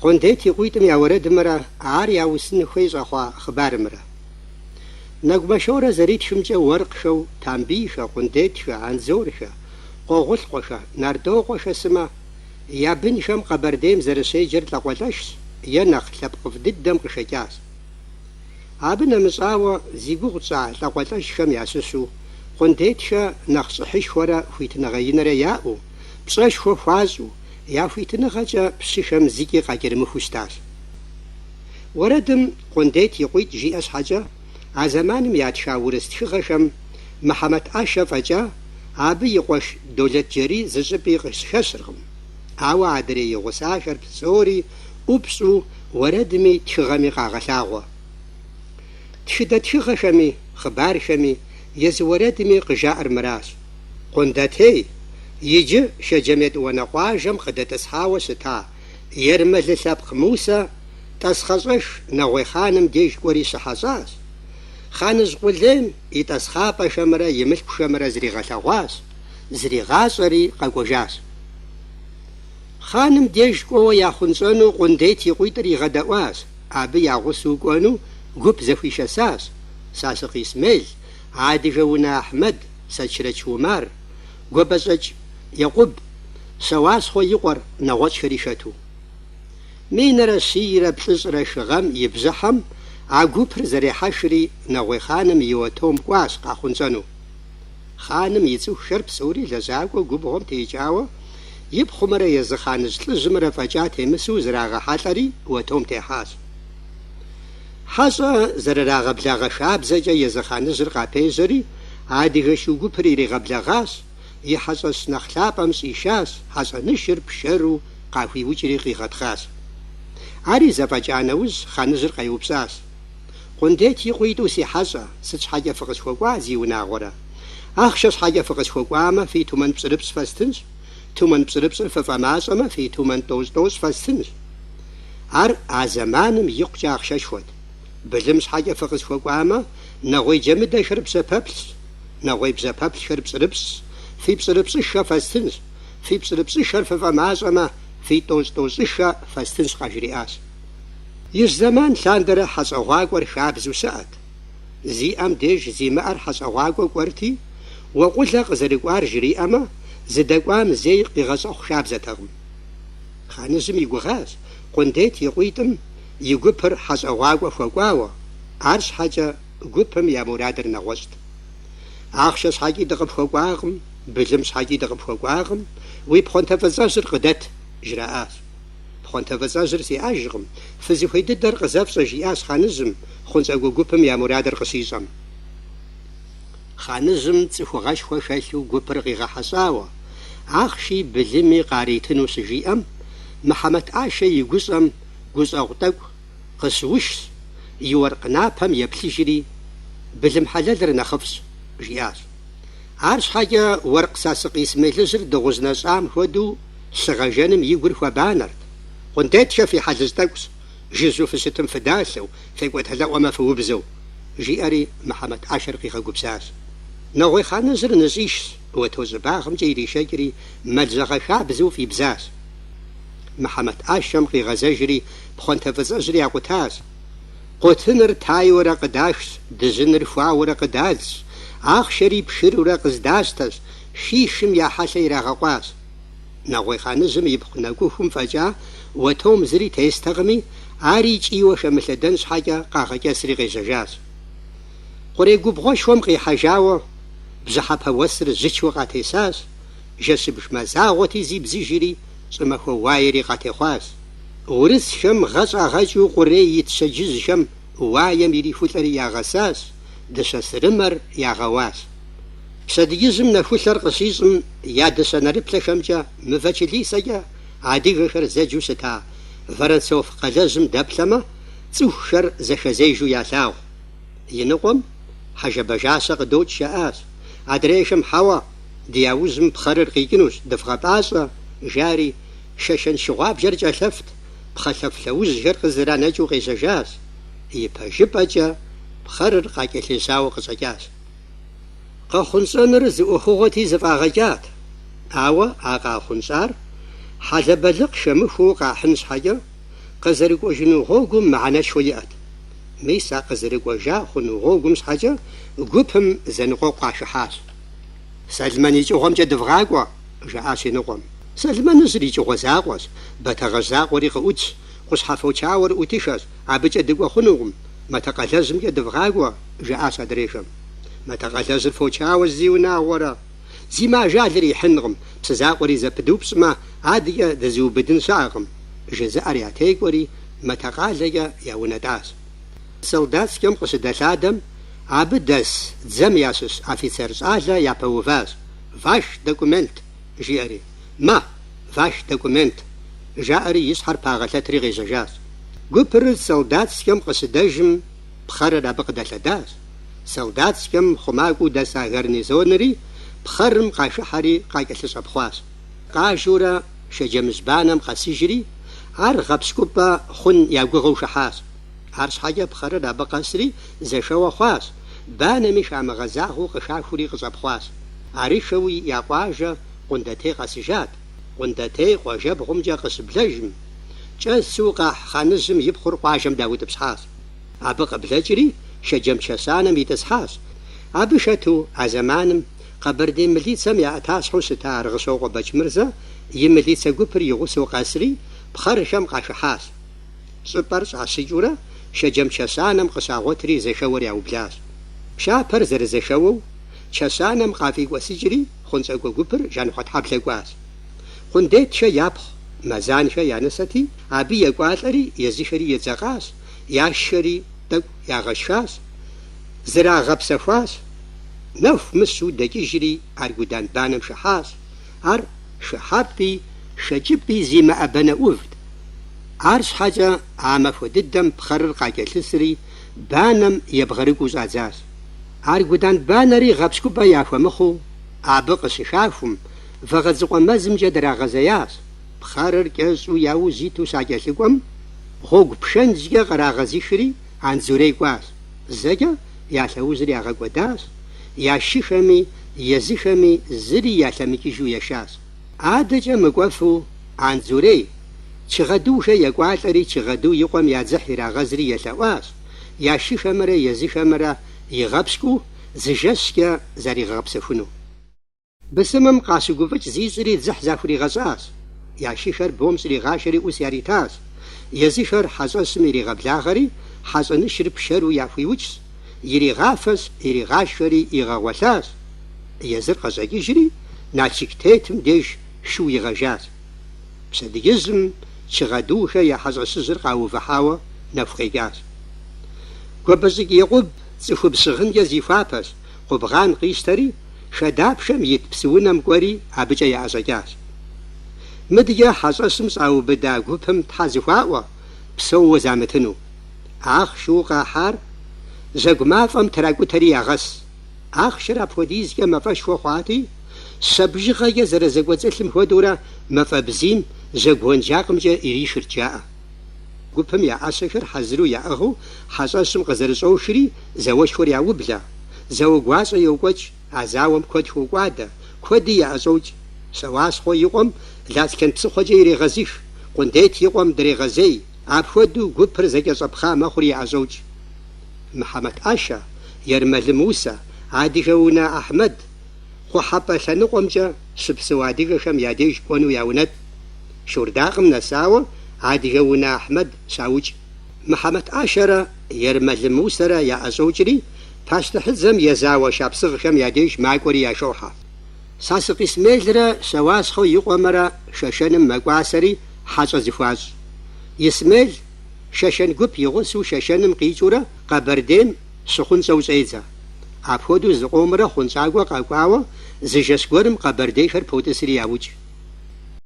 Къундет и къуитӏым я уэрэдымрэ ар яусын хуей щӏэхъуа хъыбарымрэ. Нэгумэ Шорэ зэритхымкӏэ уэркъхэу Тамбийхэ, Къундетхэ, Анзорхэ, Къуэгъулъкъуэхэ, Нардокъуэхэ сымэ я бынхэм Къэбэрдейм зэрыщеджэр лӏакъуэлӏэшщ е нэхъ лъэпкъыфӏ дыдэм къыхэкӏащ. Абы нэмыщӏауэ, зи гугъу тщӏа лӏакъуэлӏэшхэм ящыщу Къундетхэ нэхъ щӏыхьышхуэрэ хуитыныгъэ инрэ яӏэу, пщӏэшхуэ хуащӏу, я хуитыныгъэкӏэ пщыхэм зыкӏи къакӏэрымыхуу щытащ. Уэрэдым Къундет и къуитӏ жиӏэ щхьэкӏэ, а зэманым ятха урыс тхыгъэхэм Мыхьэмэт ӏэшэ фӏэкӏа, абы и къуэш Долэтджэрий зыщӏыпӏи къыщыхэщыркъым. Ауэ адрей и гъусахэр псори ӏупщӏу уэрэдми тхыгъэми къагъэлъагъуэ. Тхыдэ тхыгъэхэми, хъыбархэми, езы уэрэдми къыжаӏэр мыращ. Къундэтей, иджы Шэджэм Етӏуанэ къуажэм къыдэтӏысхьауэ щыта ермэлы лъэпкъ Мусэ тӏасхъэщӏэх нэгъуей хъаным деж кӏуэри щыхьэщӏащ. Хъаныжь къулейм и тӏасхъапӏэхэмрэ и мылъкухэмрэ зригъэлъэгъуащ, зригъащӏэри къэкӏуэжащ. Хъаным деж кӏуэуэ яхъунщӏэну Къундет и къуитӏыр игъэдэӏуащ, абы я гъусэу кӏуэну гуп зэхуишэсащ, Сасыкъ Исмел, Адыгэунэ Ахьмэд, Сэчрэч Умар, Гуэбэщӏэкӏ Екъуб, Щэуащхъуэ и къуэр, нэгъуэщӏхэри хэту. Минрэ щийрэ плӏыщӏрэ хы гъэм и бжьыхьэм а гупыр зэрехьэхри нэгъуей хъаным и уэтом кӏуащ къахъунщӏэну. Хъаным и цӏыхухэр псори лэжьакӏуэ губгъуэм текӏауэ, и пхъумрэ езы хъаныжь лӏыжьымрэ фӏэкӏа темысу зрагъэхьэлӏэри уэтом техьащ. Хьэщӏэ зэрырагъэблагъэ хабзэкӏэ езы хъаныжьыр къапежьэри, адыгэ шу гупыр иригъэблэгъащ, и хьэщӏэщ нэхъ лъапӏэм щӏишащ, хьэщӏэнышыр пшэру къахуиукӏри къигъэтхъащ. Ари зэфӏэкӏа нэужь, хъаныжьыр къеупщӏащ. Къундет и къуитӏу си хьэщӏэ, сыт щхьэкӏэ фыкъысхуэкӏуа, зиунагъуэрэ? Ахъшэ щхьэкӏэ фыкъысхуэкӏуамэ, фи тумэн пщӏырыпщӏ фэстынщ, тумэн пщӏырыпщӏыр фыфӏэмащӏэмэ, фи тумэн тӏощӏ-тӏощӏ фэстынщ. Ар а зэманым икъукӏэ ахъшэшхуэт. Былым щхьэкӏэ фыкъысхуэкӏуамэ, нэгъуей джэмыдэхэр бжьэпэплъщ, нэгъуей бжьэпэплъхэр пщӏырыпщӏщ, фи пщӏырыпщӏыххэ фэстынщ, фи пщӏырыпщӏыххэр фыфӏэмащӏэмэ, фи тӏощӏ-тӏощӏыххэ фэстынщ, къажриӏащ. Ижь зэман лъандэрэ хьэщӏэгъуакӏуэр хабзэу щыӏэт. Зиӏэм деж зимыӏэр хьэщӏэгъуакӏуэ кӏуэрти, уэкъулэ къызэрыкӏуар жриӏэмэ, зыдэкӏуам зэи къигъэщӏэхъу хабзэтэкъым. Хъаныжьым и гугъащ Къундет и къуитӏым и гупыр хьэщӏэгъуакӏуэ хуэкӏуауэ, арщхьэкӏэ гупым я мурадыр нэгъуэщӏт. Ахъшэ щхьэкӏи дыкъыпхуэкӏуакъым, былым щхьэкӏи дыкъыпхуэкӏуакъым, уи пхъуантэ фӏыцӏэжьыр къыдэт, жраӏащ. Пхъуантэ фӏыцӏэжьыр сиӏэжкъым, фызыхуей дыдэр къызэфщӏэ, жиӏащ хъаныжьым, хъунщӏакӏуэ гупым я мурадыр къыщищӏэм. Хъаныжьым цӏыхугъэшхуэ хэлъу гупыр къигъэхьэщӏауэ, ахъши былыми къаритыну щыжиӏэм, Мыхьэмэт ӏашэ и гущӏэм гущӏэгъу тӏэкӏу къыщыушщ, и уэркъ напэм еплъыжри, былым хьэлэлыр нэхъыфӏщ, жиӏащ. Арщхьэкӏэ уэркъ Сасыкъ Исмелыжьыр дыгъужь нэщӏам хуэдэу лъы гъэжэным и гур хуэбанэрт. Къундетхэ фи хьэлыжь тӏэкӏущ, жыжьэу фыщытым фыдалъэу, фекӏуэтэлэӏуэмэ фыубзэу, жиӏэри Мыхьэмэт ӏэшэр къигъэгубжьащ. Нэгъуей хъаныжьыр ныщӏишщ, уэто щӏыбагъымкӏэ иришэкӏри, мэл жьэгъэ хабзэу фӏибзащ. Мыхьэмэт ӏэшэм къигъэзэжри, пхъуантэ фӏыцӏэжьыр якъутащ. Къутыныр тайуэрэ къыдахщ, дыжьыныр хуауэрэ къыдадзщ, ахъшэри пшырурэ къыздащтэщ, шищым я хьэлъэ ирагъэкъуащ. Нэгъуей хъаныжьым ипхъу нэкӏухум фӏэкӏа уэтом зыри тестэкъыми, ари кӏийуэ хэмылъэдэн щхьэкӏэ къагъэкӏэсри къежьэжащ. Къурей губгъуэшхуэм къихьэжауэ, бжьыхьэпэ уэсыр жьычу къатесащ, жэщыбг мазагъуэти зибзыжри, щӏымахуэ уаери къатехъуащ. Урысхэм гъэ щӏагъэкӏыу Къурей ит щэджыжьхэм уаем ирихулӏэри ягъэсащ, дыщэ сырымэр ягъэуащ. Пщэдджыжьым нэхулъэр къыщищӏым я дыщэ нэрыплъэхэмкӏэ мывэ чылисэкӏэ адыгэхэр зэджэу щыта Воронцов къалэжьым дэплъэмэ, цӏыхухэр зэхэзежэу ялъагъу. Иныкъуэм хьэжэбажащэ къыдокӏ жаӏащ, адрейхэм хьэуэ, ди яужьым пхъэрыр къикӏынущ, дывгъэпӏащӏэ, жари, шэшэн шыгъуабжэр кӏэлъэфт, пхъэлъэф лъэужьхэр къызэранэкӏыу къежьэжащ. Ипэжыпӏэкӏэ пхъэрыр къакӏэлъежьауэ къыщӏэкӏащ. Къэхъунщӏэныр зы ӏуэхугъуэти зэфӏагъэкӏат, ауэ а къахъунщӏар хьэлэбэлыкъ хэмыхуэу къахьын щхьэкӏэ, Къызэрыкӏуэжыну гъуэгум мыхьэнэшхуэ иӏэт. Мис а къызэрыкӏуэжа хъуну гъуэгум щхьэкӏэ гупым зэныкъуэкъу къахыхьащ. Сэлмэн икӏыгъуэмкӏэ дывгъакӏуэ, жаӏащ иныкъуэм. Сэлмэныжьыр икӏыгъуэ закъуэщ, Бэтэгъэжь закъуэри къыӏутщ, Къущхьэ фочауэр ӏутыхэщ, абыкӏэ дыкӏуэ хъунукъым, Матэкъалэжьымкӏэ дывгъакӏуэ, жаӏащ адрейхэм. Матэкъалэжьыр фочауэщ зиунагъуэрэ. Зи мыажалыр ихьынкъым, псы закъуэри зэпыдупщӏмэ, адэкӏэ дызыубыдын щыӏэкъым, жызыӏэр ятекӏуэри, Матэкъалэкӏэ яунэтӏащ. Солдатскэм къыщыдэлъадэм, абы дэс дзэм ящыщ офицер щӏалэ япэуващ, Ваш документ! жиӏэри. Мэ, ваш документ! жаӏэри и щхьэр пагъэлъэтри къежьэжащ. Гупыр Солдатскэм къыщыдэжым, пхъэрыр абы къыдэлъэдащ. Солдатскэм хъумакӏуэу дэса гарнизонри пхъэрым къахыхьэри къакӏэлъыщӏэпхъуащ. Къажэурэ Шэджэмыжь банэм къэсыжри, ар гъэпщкӏупӏэ хъун я гугъэу хыхьащ. Арщхьэкӏэ пхъэрыр абы къэсри зэхэуэ хъуащ, банэми хамыгъэзагъэу къыхахури къыщӏэпхъуащ. Арыххэуи я къуажэ Къундэтей къэсыжат. Къундэтей къуажэбгъумкӏэ къыщыблэжым, кӏэсу къахь хъаныжьым и пхъур къуажэм даутӏыпщхьащ. Абы къыблэкӏри, Шэджэм чэщанэм итӏысхьащ. Абы хэту, а зэманым, Къэбэрдей мылицэм я ӏэтащхьэу щыта Аргъыщокъуэ Бэчмырзэ и мылицэ гупыр и гъусэу къэсри, пхъэрхэм къахыхьащ. Щӏыпӏэр щӏащыкӏыурэ, Шэджэм чэщанэм къыщагъуэтри зэхэуэр яублащ. Пшапэр зэрызэхэуэу, чэщанэм къафӏикӏуэсыкӏри, хъунщӏакӏуэ гупыр Жанхъуэтхьэблэ кӏуащ. Къундетхэ япхъу, Мэзанхэ я нысэти, абы екӏуалӏэри езыхэри едзэкъащ, яшхэри тӏэкӏу ягъэшхащ, зрагъэпсэхуащ. Нэху мыщу дэкӏыжри Аргудан банэм хыхьащ. Ар хыхьэпӏи хэкӏыпӏи зимыӏэ банэ ӏувт. Арщхьэкӏэ а махуэ дыдэм пхъэрыр къакӏэлъысри, банэм ебгъэрыкӏуэу щӏадзащ. Аргудан банэри гъэпщкӏупӏэ яхуэмыхъуу, абы къыщыхахум, Вэгъэдзыкъуэ мэзымкӏэ драгъэзеящ. Пхъэрыр кӏэщӏу яужь иту щакӏэлъыкӏуэм, гъуэгу пшэнжкӏэ кърагъэзыхри Андзурей кӏуащ. Зэкӏэ я лъэужьыр ягъэкӏуэдащ, я шыхэми езыхэми зыри ялъэмыкӏыжу ешащ. Адэкӏэ мыкӏуэфу Андзурей, Чыгъэдухэ екӏуалӏэри Чыгъэду и къуэм я дзыхь ирагъэзри елъэӏуащ, я шыхэмрэ езыхэмрэ игъэпщкӏуу зы жэщкӏэ заригъэгъэпсэхуну. Бысымым къащыгуфӏыкӏ зищӏри дзыхь захуригъэщӏащ. Я шыхэр бом щӏригъашэри ӏус яритащ. Езыхэр хьэщӏэщым иригъэблагъэри, хьэщӏэнышыр пшэру яхуиукӏщ, иригъафэщ, иригъашхэри игъэгъуэлъащ. Езыр къыщӏэкӏыжри, Налшык тетым деж шу игъэжащ. Пщэдджыжьым Чыгъэдухэ я хьэщӏэщыжьыр къаувыхьауэ нэху къекӏащ. Гуэбэщӏыкӏ Екъуб цӏыхубз щыгъынкӏэ зихуапэщ, къубгъан къищтэри, хадапшэм ит псыунэм кӏуэри абыкӏэ яӏэщӏэкӏащ. Мыдкӏэ хьэщӏэщым щӏаубыда гупым тхьэ зыхуаӏуэ, псэууэ замытыну. Ахъшэу къахьар жьэгу мафӏэм тракӏутэри ягъэс. Ахъшэр апхуэдизкӏэ мафӏэшхуэ хъуати, щэ бжыгъэкӏэ зэрызэкӏуэцӏылъым хуэдэурэ мафӏэ бзийм жьэгу уэнжакъымкӏэ иришырт, жаӏэ. Гупым я ӏэщэхэр хьэзыру яӏыгъыу хьэщӏэщым къызэрыщӏохри, зауэшхуэр яублэ. Зауэ гуащӏэ йокӏуэкӏ, а зауэм куэд хокӏуадэ, куэди яӏэщӏокӏ. Щэуащхъуэ и къуэм Ласкэн псыхъуэкӏэ ирегъэзых, Къундет и къуэм дрегъэзей, апхуэдэу гупыр зэкӏэщӏэпхъа мэхъури яӏэщӏокӏ. Мыхьэмэт ӏэшэ, Ермэлы Мусэ, Адыгэунэ Ахьмэд, Къухьэпӏэ лъэныкъуэмкӏэ щыпсэу адыгэхэм я деж кӏуэну яунэтӏ. Шордакъым нэсауэ Адыгэунэ Ахьмэд щаукӏ. Мыхьэмэт ӏэшэрэ Ермэлы Мусэрэ яӏэщӏокӏри, пащтыхьыдзэм езауэ шапсыгъхэм я деж макӏуэри яхохьэ. Сасыкъ Исмелрэ Щэуащхъуэ и къуэмрэ Шэшэным мэкӏуасэри хьэщӏэ зыхуащӏ. Исмел шэшэн гуп и гъусэу Шэшэным къикӏыурэ Къэбэрдейм щыхъунщӏэу щӏедзэ. Апхуэдэу зыкъомрэ хъунщӏакӏуэ къэкӏуауэ зы жэщ гуэрым къэбэрдейхэр потӏысри яукӏ.